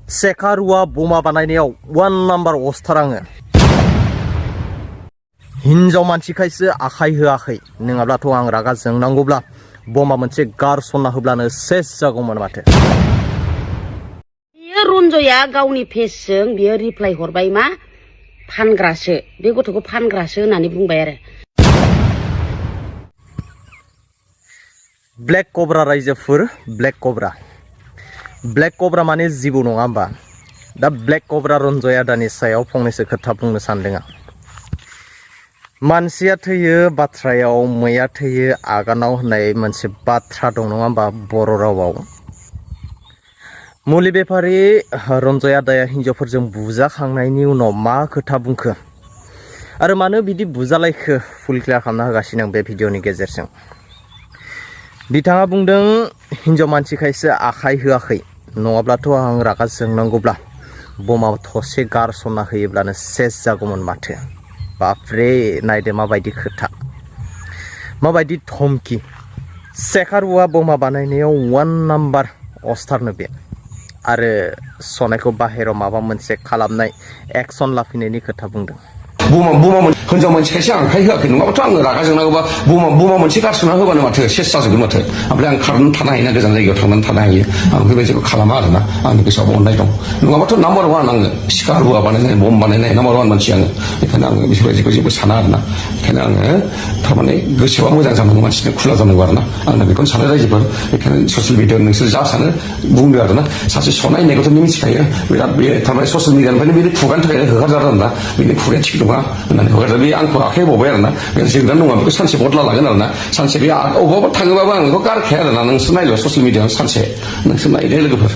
सेकारुआ बमा बानायनायाव 1 number star आङो हिनजाव मानसिखायसो आखाइ होआखै नङाब्लाथ' आं रागा जोंनांगौब्ला बमा मोनसे गारसनना होब्लानो सेस जागौमोन माथो बियो रन्जया गावनि फेसजों बियो रिप्लाइ हरबाय मा फानग्रासो बे गथ'खौ फानग्रासो होननानै बुंबाय आरो ब्लेक कब्रा रायजोफोर ब्लेक कब्रा माने जिबौ नङा होमबा दा ब्लेक कब्रा रन्जया दानि सायाव फंनैसो खोथा बुंनो सानदों आं मानसिया थैयो बाथ्रायाव मैया थैयो आगानाव होननाय मोनसे बाथ्रा दं नङा होमबा बर' रावाव मुलि बेफारि रन्जया दाया हिनजावफोरजों बुजाखांनायनि उनाव मा खोथा बुंखो आरो मानो बिदि बुजालायखो फुल क्लियार खालामना होगासिनो आं बे भिडिअनि गेजेरजों बिथाङा बुंदों हिनजाव मानसिखायसो आखाइ होआखै नङाब्लाथ' आं रागा जोंनांगौब्ला बमा थसे गारसनना होयोब्लानो सेस जागौमोन माथो बापरे नायदो माबायदि खोथा माबायदि धमकी सेकारुआ बमा बानायनायाव 1 नाम्बार अस्टारनो बे आरो सनायखौ बाहेराव माबा मोनसे खालामनाय एक्सन लाफिनायनि खोथा बुंदों बमा हिनजाव मानसिखायसो आखाइ होआखै नङाबाथ' आङो रागा जोंनांगौबा बमा मोनसे गारसोना होबानो माथो सेस जाजोबगोन माथो ओमफ्राय आं खारनानै थानो हायोना गोजान जायगायाव थांनानै थानो हायो आं बेबायदिखौ खालामा आरोना आंनि गोसोआव अननाय दं नङाबाथ' नाम्बार 1 आङो सिकारुआ बानायनाय बम बानायनाय नाम्बार 1 मानसि आङो बेखायनो आङो बेफोरबायदिखौ जेबो साना आरोना बेखायनो आङो थारमाने गोसोआ मोजां जानांगौ मानसिनो खुला जानांगौ आरोना आंनो बेखौनो सानो रायजोफोर बेखायनो ससियेल मिडियायाव नोंसोर जा सानो बुंदो आरोना सासे सनाय होननायखौथ' नों मिथिखायो बिराद बे थारमाने ससियेल मिडियानिफ्रायनो बेनि खुगानि थाखाय होखारजादों आरोना बेनि खुगाया थिग नङा होननानै हगारदों बे आंखौ आखाइ बावबाय आरोना बे जोंदा नङा बेखौ सानसे बदला लागोन आरोना सानसे बे अबावबा थाङोबाबो आं बेखौ गारखाया आरोना नोंसोर नायल' ससियेल मिडियायाव सानसे नोंसोर नायदो लोगोफोर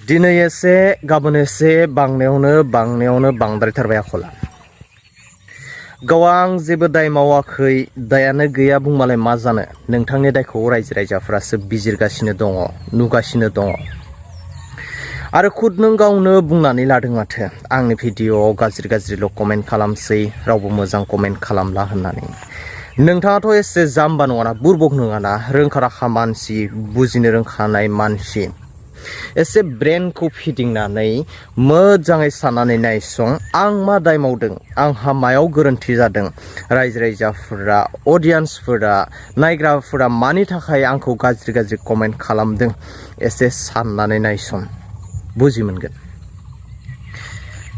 दिनै एसे गाबोन एसे बांनायावनो बांद्रायथारबाय आखला गावा आं जेबो दाय मावाखै दायानो गैया बुंमालाय मा जानो नोंथांनि दायखौ रायजो राजाफोरासो बिजिरगासिनो दङ नुगासिनो दङ आरो खुद नों गावनो बुंनानै लादों माथो आंनि भिडिअआव गाज्रिल' कमेन्ट खालामसै रावबो मोजां कमेन्ट खालामला होननानै नोंथाङाथ' एसे जाम्बा नङाना बुरबक नङाना रोंखा राखा मानसि बुजिनो रोंखानाय मानसि एसे ब्रेनखौ फिदिंनानै मोजाङै साननानै नायसं आं मा दाय मावदों आंहा मायाव गोरोन्थि जादों रायजो राजाफोरा अडियेन्सफोरा नायग्राफोरा मानि थाखाय आंखौ गाज्रि कमेन्ट खालामदों एसे साननानै नायसं बुजि मोनगोन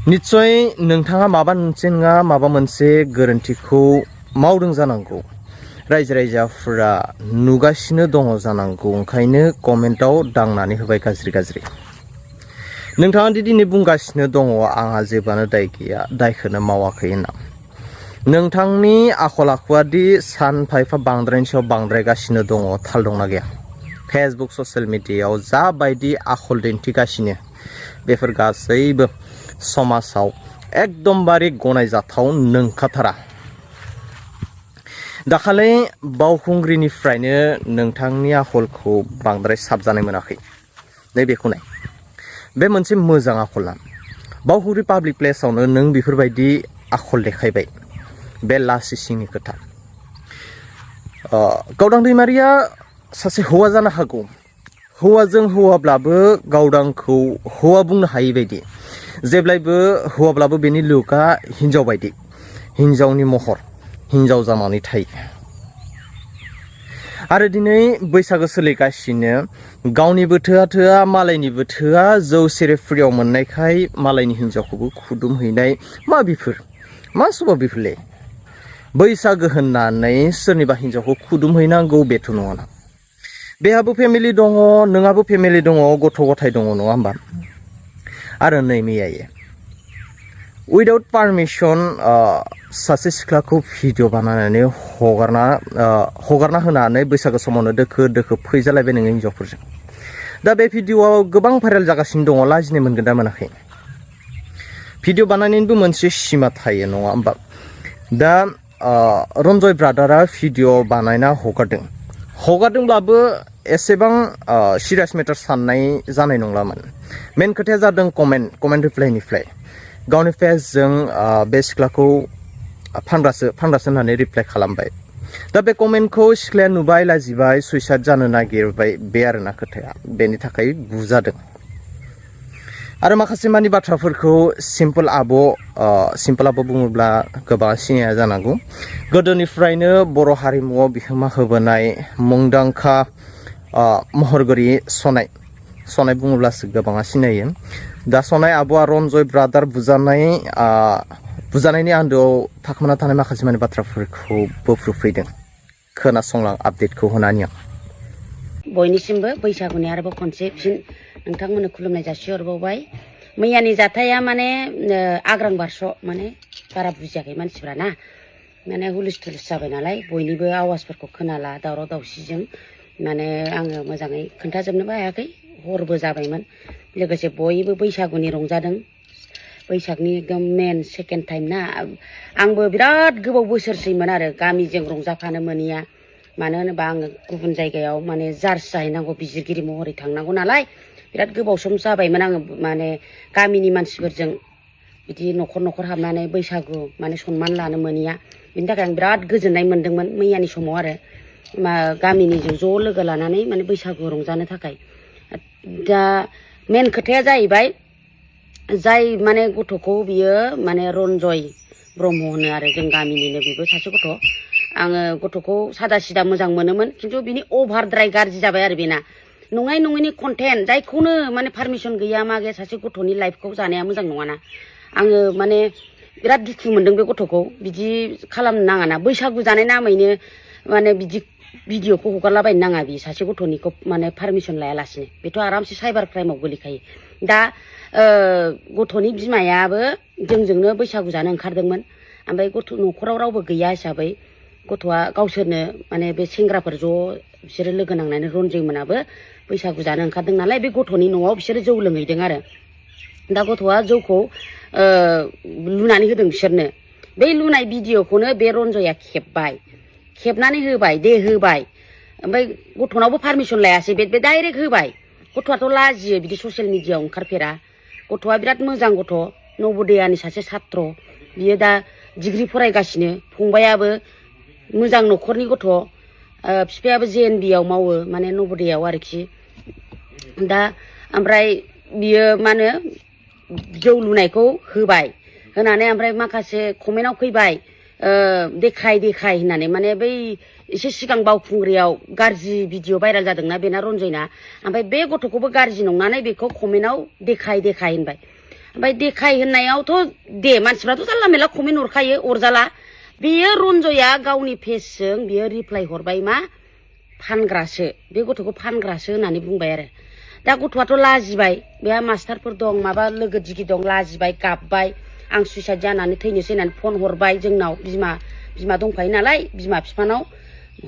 निश्चय नोंथाङा माबा मोनसे नङा माबा मोनसे गोरोन्थिखौ मावदों जानांगौ रायजो राजाफोरा नुगासिनो दङ जानांगौ ओंखायनो कमेन्टआव दांनानै होबाय गाज्रि नोंथाङा दिनै बुंगासिनो दङ आंहा जेबोआनो दाय गैया दायखौनो मावाखै होनना नोंथांनि आखल आखुआदि सानफा एफा बांद्रायनि सायाव बांद्रायगासिनो दङ थाल दंना गैया फेसबुक ससियेल मिडियायाव जाबायदि आखल दिन्थिगासिनो बेफोर गासैबो समाजाव एकदमबारे गनायजाथाव नंखाथारा दाखालि बावखुंग्रिनिफ्रायनो नोंथांनि आखलखौ बांद्राय साबजानाय मोनाखै नैबेखौ नाय बे मोनसे मोजां आखलना बावखुंग्रि पाब्लिक प्लेसावनो नों बेफोरबायदि आखल देखायबाय बे लासि सिंनि खोथा गावदां दैमारिया सासे हौवा जानो हागौ हौवाजों हौवाब्लाबो गावदांखौ हौवा बुंनो हायै बायदि जेब्लायबो हौवाब्लाबो बेनि लुकआ हिनजाव बायदि हिनजावनि महर हिनजाव जानानै थायो आरो दिनै बैसागो सोलिगासिनो गावनिबो थोआ मालायनिबो थोआ जौ सेरेब फ्रियाव मोननायखाय मालायनि हिनजावखौबो खुदुमहैनाय मा बेफोर मा सभा बेफोरलाय बैसागो होननानै सोरनिबा हिनजावखौ खुदुमहैनांगौ बेथ' नङा बेहाबो फेमिलि दङ नोंहाबो फेमिलि दङ गथ' गथाय दङ नङा होमबा आरो नै मैयायो उइदाउट पारमिसन सासे सिख्लाखौ भिडिअ बानायनानै हगारना होनानै बैसागो समावनो दोखो फैजालायबाय नोङो हिनजावफोरजों दा बे भिडिअआव गोबां भाइरेल जागासिनो दङ लाजिनाय मोनगोन दा मोनाखै भिडिअ बानायनायनिबो मोनसे सिमा थायो नङा होमबा दा रन्जय ब्रादारा भिडिअ बानायना हगारदोंब्लाबो एसेबां सिरियास मेटार साननाय जानाय नंलामोन मेन खोथाया जादों कमेन्ट रिप्लाइनिफ्राय गावनि फेसजों बे सिख्लाखौ फानग्रासो होननानै रिप्लाइ खालामबाय दा बे कमेन्टखौ सिख्लाया नुबाय लाजिबाय सुइसाइड जानो नागिरबाय बे आरोना खोथाया बेनि थाखाय बुजादों आरो माखासे मानि बाथ्राफोरखौ सिम्पोल आब' बुङोब्ला गोबां सिनाया जानांगौ गोदोनिफ्रायनो बर' हारिमुआव बिहोमा होबोनाय मुंदांखा महरगिरि सनाय बुङोब्लासो गोबाङा सिनायो दा सनाय आब'आ रन्जय ब्रादार बुजानायनि आन्दोआव थाखोमाना थानाय माखासे मानि बाथ्राफोरखौ बोफ्रुफैदों खोनासंलां आपडेटखौ होनानै आं बयनिसिमबो बैसागुनि आरोबाव खनसे फिन नोंथांमोननो खुलुमनाय जासिहरबावबाय मैयानि जाथाया माने आग्रां बारस' माने बारा बुजियाखै मानसिफ्रा ना माने हुलिस थुलिस जाबाय नालाय बयनिबो आवाजफोरखौ खोनाला दावराव दावसिजों माने आङो मोजाङै खोन्थाजोबनोबो हायाखै हरबो जाबायमोन लोगोसे बयबो बैसागुनि रंजादों बैसागनि एकदम मेन सेकेन्ड टाइम ना आंबो बिराद गोबाव बोसोरसैमोन आरो गामिजों रंजाफानो मोनैया मानो होनोबा आङो गुबुन जायगायाव माने जार्ज जाहैनांगौ बिजिरगिरि महरै थांनांगौ नालाय बिराद गोबाव सम जाबायमोन आङो माने गामिनि मानसिफोरजों बिदि न'खर हाबनानै बैसागु माने सनमान लानो मोनैया बिनि थाखाय आं बिराद गोजोननाय मोन्दोंमोन मैयानि समाव आरो गामिनिजों ज' लोगो लानानै माने बैसागु रंजानो थाखाय दा मेन खोथाया जाहैबाय जाय माने गथ'खौ बियो माने रन्जय ब्रह्म होनो आरो जों गामिनिनो बेबो सासे गथ' आङो गथ'खौ सादा सिदा मोजां मोनोमोन खिन्थु बिनि अभारद्राय गाज्रि जाबाय आरो बेना नङैनि कन्टेन्ट जायखौनो माने पारमिसन गैया मा गैया सासे गथ'नि लाइफखौ जानाया मोजां नङाना आङो माने बिराद दुखु मोनदों बे गथ'खौ बिदि खालामनो नाङाना बैसागु जानाय नामैनो माने बिदि भिडिअखौ हगारलाबायनो नाङा बि सासे गथ'निखौ माने पारमिसन लायालासिनो बेथ' आरामसे साइबार क्राइमाव गोलैखायो दा गथ'नि बिमायाबो जोंजोंनो बैसागु जानो ओंखारदोंमोन ओमफ्राय गथ' न'खराव रावबो गैया हिसाबै गथ'आ गावसोरनो माने बे सेंग्राफोर ज' बिसोरो लोगो नांनानै रन्जय मोनाबो बैसागु जानो ओंखारदों नालाय बे गथ'नि न'आव बिसोरो जौ लोंहैदों आरो दा गथ'आ जौखौ लुनानै होदों बिसोरनो बै लुनाय भिडिअखौनो बे रन्जया खेबनानै होबाय होबाय ओमफ्राय गथ'नावबो पारमिसन लायासै बे डाइरेक्ट होबाय गथ'आथ' लाजियो बिदि ससियेल मिडियाआव ओंखारफेरा गथ'आ बिराद मोजां गथ' नवोदयानि सासे छात्र बियो दा डिग्रि फरायगासिनो फंबायाबो मोजां न'खरनि गथ' बिफायाबो JNB आव मावो माने नवोदयाआव आरोखि दा ओमफ्राय बियो मा होनो जौ लुनायखौ होबाय होनानै ओमफ्राय माखासे कमेन्टआव फैबाय देखाय होननानै माने बै एसे सिगां बावखुंग्रियाव गाज्रि भिडिअ भाइराल जादोंना बेना रन्जयना ओमफ्राय बे गथ'खौबो गाज्रि नंनानै बेखौ कमेन्टआव देखाय होनबाय ओमफ्राय देखाय होननायावथ' दे मानसिफ्राथ' जानला मेरला कमेन्ट हरखायो अरजाला बेयो रन्जया गावनि पेजजों बियो रिप्लाइ हरबाय मा फानग्रासो बे गथ'खौ फानग्रासो होननानै बुंबाय आरो दा गथ'आथ' लाजिबाय बेहा मास्टारफोर दं माबा लोगो दिगि दं लाजिबाय गाबबाय आं सुइसाइड जानानै थैनोसै होननानै फन हरबाय जोंनाव बिमा दंखायो नालाय बिमा बिफानाव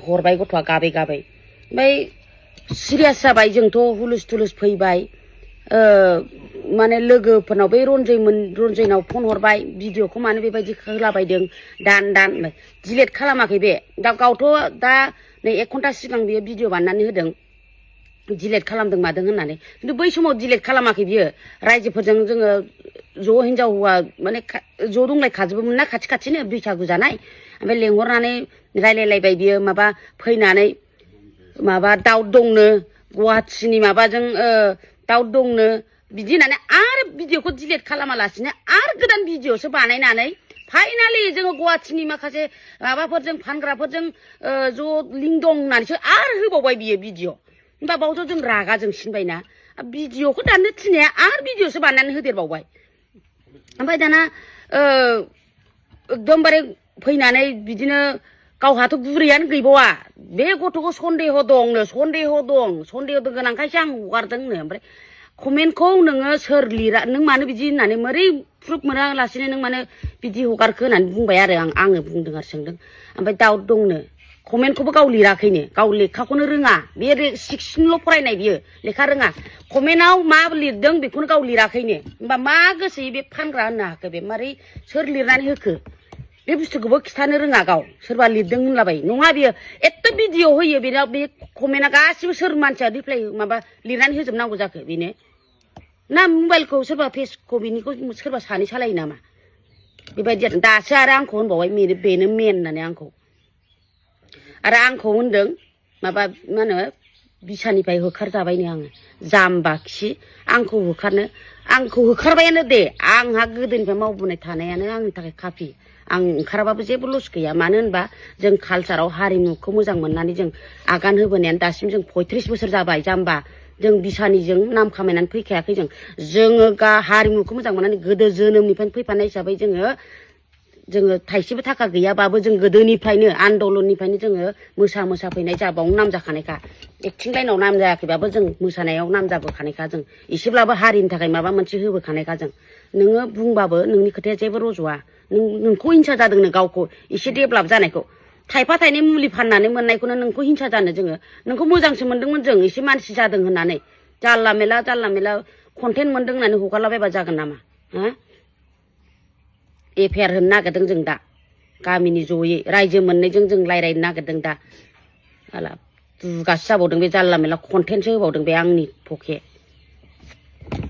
हरबाय गथ'आ गाबै ओमफ्राय सिरियास जाबाय जोंथ' हुलुस थुलुस फैबाय माने लोगोफोरनाव बै रन्जयनाव फन हरबाय भिडिअखौ मानो बेबायदि होलाबायदों दान डिलेट खालामाखै बे दा गावथ' दा नै 1 घन्टा सिगां बियो भिडिअ बानायनानै होदों डिलेट खालामदों मादों होननानै खिन्थु बै समाव डिलेट खालामाखै बियो रायजोफोरजों जोङो ज' हिनजाव हौवा माने ज' दंलायखाजोबोमोन ना खाथिनो बैसागु जानाय ओमफ्राय लेंहरनानै रायलायलायबाय बियो माबा फैनानै माबा दाउट दंनो गुवाहाटिनि माबाजों दाउट दंनो बिदि होननानै आरो भिडिअखौ डिलेट खालामालासिनो आरो गोदान भिडिअसो बानायनानै फाइनालि जोङो गुवाहाटिनि माखासे माबाफोरजों फानग्राफोरजों ज' लिंक दं होननानैसो आरो होबावबाय बियो भिडिअ होमबा बावथ' जों रागा जोंसिनबायना भिडिअखौ दाननो थिननाया आरो भिडिअसो बानायनानै होदेरबावबाय ओमफ्राय दाना एकदमबारे फैनानै बिदिनो गावहाथ' गुरैयानो गैबावा बे गथ'खौ सन्देह दं गोनांखायसो आं हगारदोंनो ओमफ्राय कमेन्टखौ नोङो सोर लिरा नों मानो बिदि होननानै मोरै प्रुफ मोनालासिनो नों मानो बिदि हगारखो होननानै बुंबाय आरो आङो बुंदों आरो सोंदों ओमफ्राय दाउट दंनो कमेन्टखौबो गाव लिराखैनो गाव लेखाखौनो रोङा बे 6ल' फरायनाय बियो लेखा रोङा कमेन्टआव मा लिरदों बेखौनो गाव लिराखैनो होमबा मा गोसोयै बे फानग्रा होननो हाखो बे मारै सोर लिरनानै होखो बे बुस्थुखौबो खिथानो रोङा गाव सोरबा लिरदों होनलाबाय नङा बियो एथ' भिडिअ होयो बेनाव बे कमेन्टआ गासिबो सोर मानसिया रिप्लाइ माबा लिरनानै होजोबनांगौ जाखो बेनो ना मबाइलखौ सोरबा पेजखौ बेनिखौ सोरबा सानै सालायो नामा बेबायदि जादों दासो आरो आंखौ होनबावबाय बेनो मेन होननानै आंखौ होनदों माबा मा होनो बिसानिफ्राय होखारजाबायनो आङो जाम्बा खि आंखौ होखारबायानो दे आंहा गोदोनिफ्राय मावबोनाय थानायानो आंनि थाखाय काफि आं ओंखाराबाबो जेबो लस गैया मानो होनबा जों कालचाराव हारिमुखौ मोजां मोननानै जों आगान होबोनायानो दासिम जों 35 बोसोर जाबाय जाम्बा जों बिसानिजों नाम खामायनानै फैखायाखै जोङो हारिमुखौ मोजां मोननानै गोदो जोनोमनिफ्रायनो फैफानाय हिसाबै जोङो थाइसेबो थाखा गैयाबाबो जों गोदोनिफ्रायनो आन्दलननिफ्रायनो जोङो मोसा फैनाय जाबावनो नाम जाखानायखा एक्टिं लाइनाव नाम जायाखैबाबो जों मोसानायाव नाम जाबोखानायखा जों एसेब्लाबो हारिनि थाखाय माबा मोनसे होबोखानायखा जों नोङो बुंबाबो नोंनि खोथाया जेबो रज'आ नोंखौ हिंसा जादोंनो गावखौ एसे डेभेलप जानायखौ थाइफा थाइनै मुलि फाननानै मोननायखौनो नोंखौ हिंसा जानो जोङो नोंखौ मोजांसो मोनदोंमोन जों एसे मानसि जादों होननानै जारला मेला कन्टेन्ट मोनदों होननानै हगारलाबायबा जागोन नामा हो एफआइआर होनो नागिरदों जों दा गामिनि जयै रायजो मोननैजों जों रायज्लायनो नागिरदों दा दुगासो जाबावदों बे जारला मेला कन्टेन्टसो होबावदों बे आंनि पके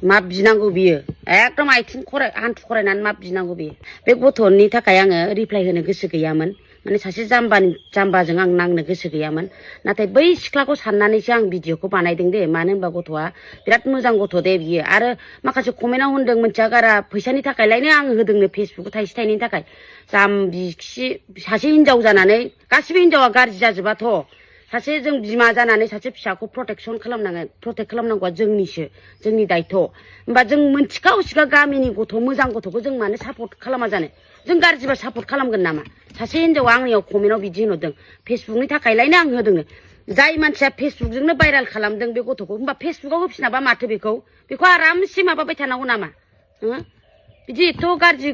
मा बिनांगौ बियो एकदम आथिं हान्थु खरायनानै मा बिनांगौ बियो बे गथ'नि थाखाय आङो रिप्लाय होनो गोसो गैयामोन माने सासे जाम्बाजों आं नांनो गोसो गैयामोन नाथाय बै सिख्लाखौ साननानैसो आं भिडिअखौ बानायदों दे मानो होनबा गथ'आ बिराद मोजां गथ' दे बियो आरो माखासे कमेन्टआव होनदों मोनथिया गारा फैसानि थाखायलायनो आं होदोंनो फेसबुक थाइसे थाइनैनि थाखाय जाम्बि खि सासे हिनजाव जानानै गासिबो हिनजावा गाज्रि जाजोबाथ' सासे जों बिमा जानानै सासे फिसाखौ प्रटेक्ट खालामनांगौआ जोंनि दायथ' होमबा जों मोनथिखा हसिखा गामिनि गथ' मोजां गथ'खौ जों मानो सापर्ट खालामा जानो जों गाज्रिबा सापर्ट खालामगोन नामा सासे हिनजावा आंनियाव कमेन्टआव बिदि होनहरदों फेसबुकनि थाखायलायनो आं होदोंनो जाय मानसिया फेसबुकजोंनो भाइरेल खालामदों बे गथ'खौ होमबा फेसबुकाव होफिनाबा माथो बेखौ आरामसे माबाबाय थानांगौ नामा बिदि एथ' गाज्रि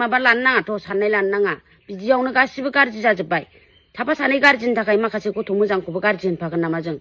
माबा लानो नाङाथ' साननाय लानो नाङा बिदियावनो गासिबो गाज्रि जाजोब्बाय साफा सानै गाज्रिनि थाखाय माखासे गथ' मोजांखौबो गाज्रि होनफागोन नामा जों